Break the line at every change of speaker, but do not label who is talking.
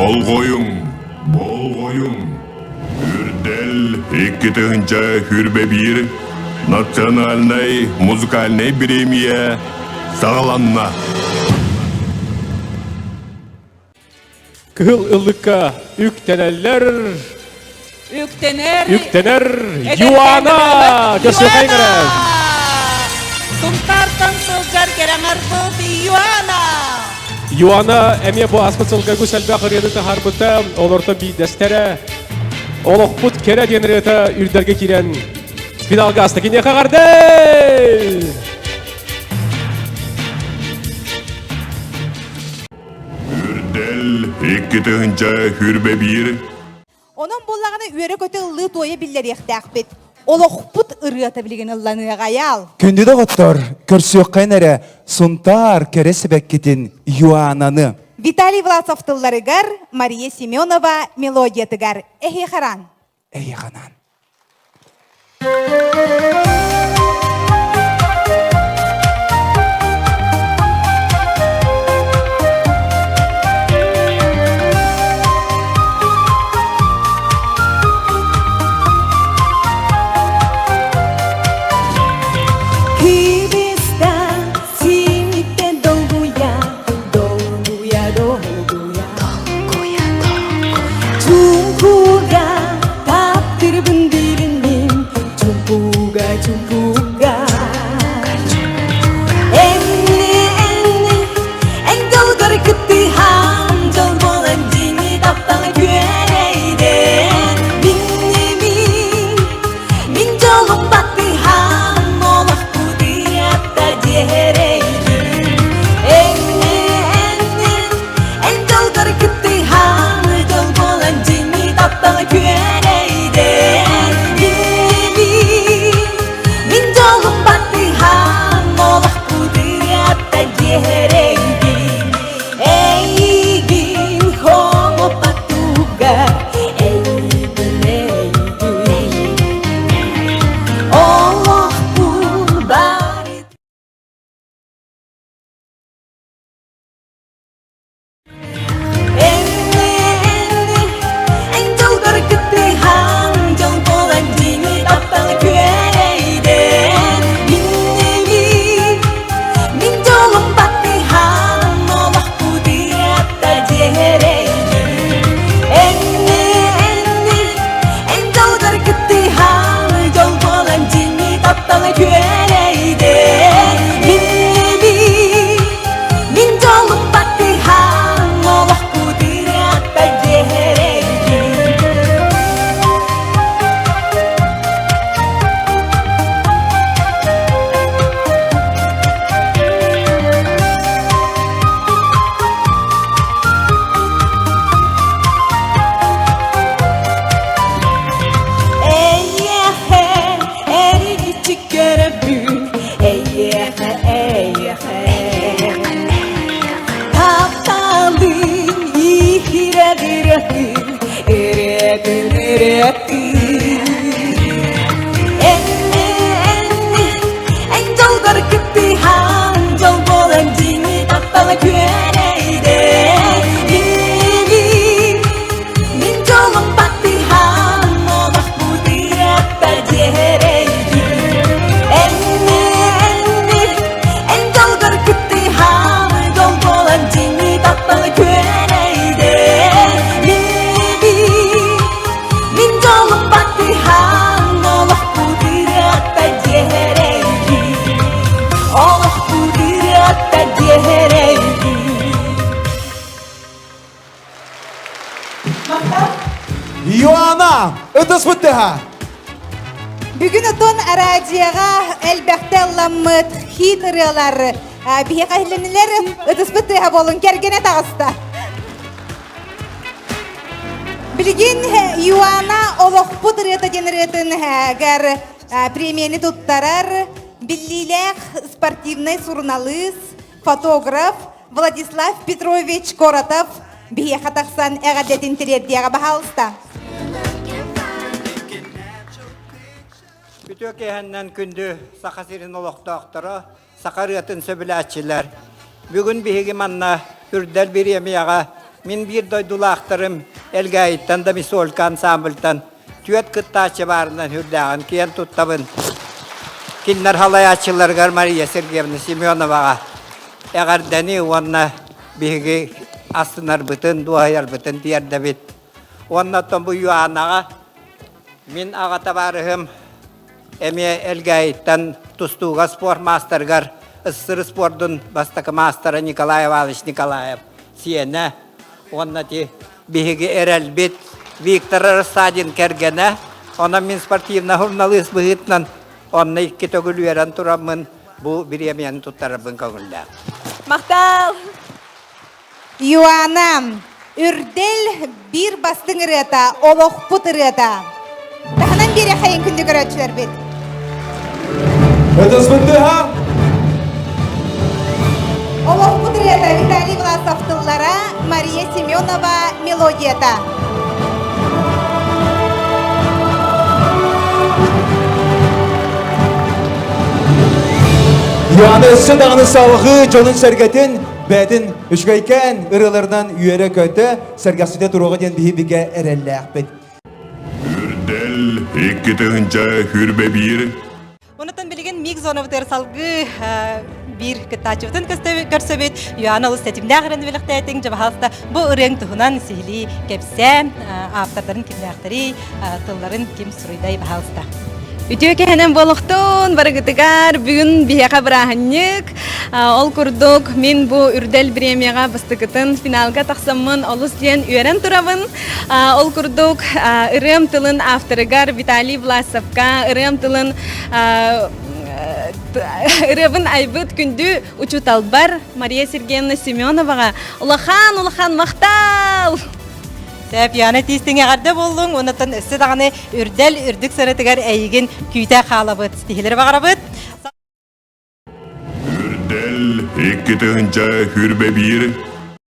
Болҕойуҥ, болҕойуҥ! Үрдэл 2021 национальнай музыкальнай бириэмийэ саҕаланна.
Кыһыл ыллыкка үктэнэллэр.
Үктэнэр.
Үктэнэр Юана Көсөкөйгөрө.
Сунтаартан сылдьар кэрэҥэр Юана.
Юана эмиэ бу ааспыт сылга үгүс элбэх ырыаны таһаарбыта, олортон биирдэстэрэ Олохпут кэрэ диэн ырыата үрдэргэ киирэн финалга аста. Киниэхэ эҕэрдэ!
Үрдэл 2021
Онон буоллаҕына үөрэ-көтө ыллыы-туойа биллэриэхтээхпит. Олохпут ырыата билигин ылланыаҕа айаал.
Күндү доҕоттор, көрсүөххэйин эрэ Сунтаар кэрэ сибэккитин Юананы.
Виталий Власов тылларыгар, Мария Семенова мелодиятыгар Эһиэхэ анаан.
Эһиэхэ анаан.
Кибиста синиттен долгуя, долгуя, долгуя. Долгуя, долгуя. Чуҥкуга таптырбын диирин чуҥкуга, чуҥкуга. Энни, энни, эн долгар кыттыһан, дьол буолан дьиҥи тапталы күөрэйдэн. Минни мин, мин дьолум баттыһан, олохпут ыйатта дьиэрэйдин. Энни, энни, эн дьолгор кыттыһан, дьол буолан дьиҥи тапталы күөрэйдэн. Минни мин, мин дьолум баттыһан, олохпут ыйатта дьиэрэйдин. Эйигин хомоппатуга, эйигин, эйигин. Олохпун бары Мин дьолум баттыһан олохпут ырыата дьиэрэйдин. Эйиэхэ эригиччи көрөбүн, эйиэхэ, эйиэхэ. Тапталын иһирэх ырыатын, ырыатын, ырыатын. Энни, энни, эн дьолгор кыттыһан, дьол буолан дьиҥи таптала күөрэйдэ. Миигин, мин дьолум баттыһан, олохпут ырыата дьиэрэйдин. Энни, энни, эн дьолгор кыттыһан, дьол буолан дьиҥи тапталы күөрэйдэ. Миигин, мин дьолум баттыһан, олохпут ырыата дьиэрэйдин. Олохпут ырыата дьиэрэйдин.
Иоанна, ытыспыт тыһа!
Бүгүн отон араадьыйаҕа элбэхтэ ылламмыт хит ырыалар биһиэхэ иһиллэнилэр ытыспыт тыаһа буолун кэргэнэ таҕыста. Билигин Иоанна олохпут ырыата диэн ырыатын гар премияны туттарар биллиилээх спортивнай суруналыыс, фотограф Владислав Петрович Коротов биһиэхэ тахсан эҕэрдэтин тириэрдиэҕэ баһаалыста.
Үтүө киэһэннэн күндү Саха сирин олохтоохторо, саха ырыатын сөбүлээччилэр. Бүгүн биһиги манна Үрдэл бириэмийэҕэ Мин биир дойдулаахтарым Элгээйиттэн да Мисолька ансамбльтан түөрт кыттааччы баарынан үрдээҕин киэн туттабын. Кинилэр халайааччыларыгар Мария Сергеевна Семеноваҕа эҕэрдэни уонна биһиги астынарбытын, дуоһайарбытын тиэрдэбит. Уонна оттон бу Юанаҕа мин аҕа табаарыһым эмиэ Элгээйиттэн тустууга спорт маастарыгар СССР спордун бастакы маастара Николай Иванович Николаев сиэнэ уонна ти биһиги эрэлбит Виктор Рассадин кэргэнэ онон мин спортивнай журналист быһыытынан онно икки төгүл үөрэн тураммын бу бириэмийэни туттарарбын көҥүллээх.
Махтал!
Иоанна, Үрдэл биир бастыҥ ырыата, олохпут ырыата. Таһынан биэриэхэйин күндү көрөөччүлэрбит.
Ытыспыттыха!
Олохпут ырыата Виталий Власов тыллара, Мария Семенова мелодията.
Иоанна өссө даҕаны салҕыы дьонун-сэргэтин Бэйэтин үчүгэйкээн ырыаларынан үөрэ-көтө, сэргэхситэ туруоҕа диэн биһи бигэ эрэллээхпит.
Үрдэл 2021
Онутан билигин миг зонабытыгар салгыы биир кыттааччыбытын көрсөбүт. Юана олус тэтимнээх ырыаны бэлэхтээтиҥ. Дьэ, баһаалыста, бу ырыаҥ туһунан сиһилии кэпсээн, ааптардарын кимнээхтэрий, тылларын ким суруйдай, баһаалыста.
Үтүө кэһэнэн буолуохтун барыгытыгар бүгүн биһиэхэ бырааһынньык. Ол курдук мин бу Үрдэл премияҕа бастакытын финалга тахсаммын олус диэн үөрэн турабын. Ол курдук ырыам тылын авторыгар Виталий Власовка, ырыам тылын ырыабын айбыт күндү учууталбар Мария Сергеевна Семеноваҕа улахан-улахан махтал!
Сөп, Яна тиистиҥ эҕэрдэ буоллуҥ, оннуттан өссө даҕаны үрдэл үрдүк сырытыгар эйигин күүтэ хаалабыт. Ситиһилэри баҕарабыт.
Үрдэл 2021.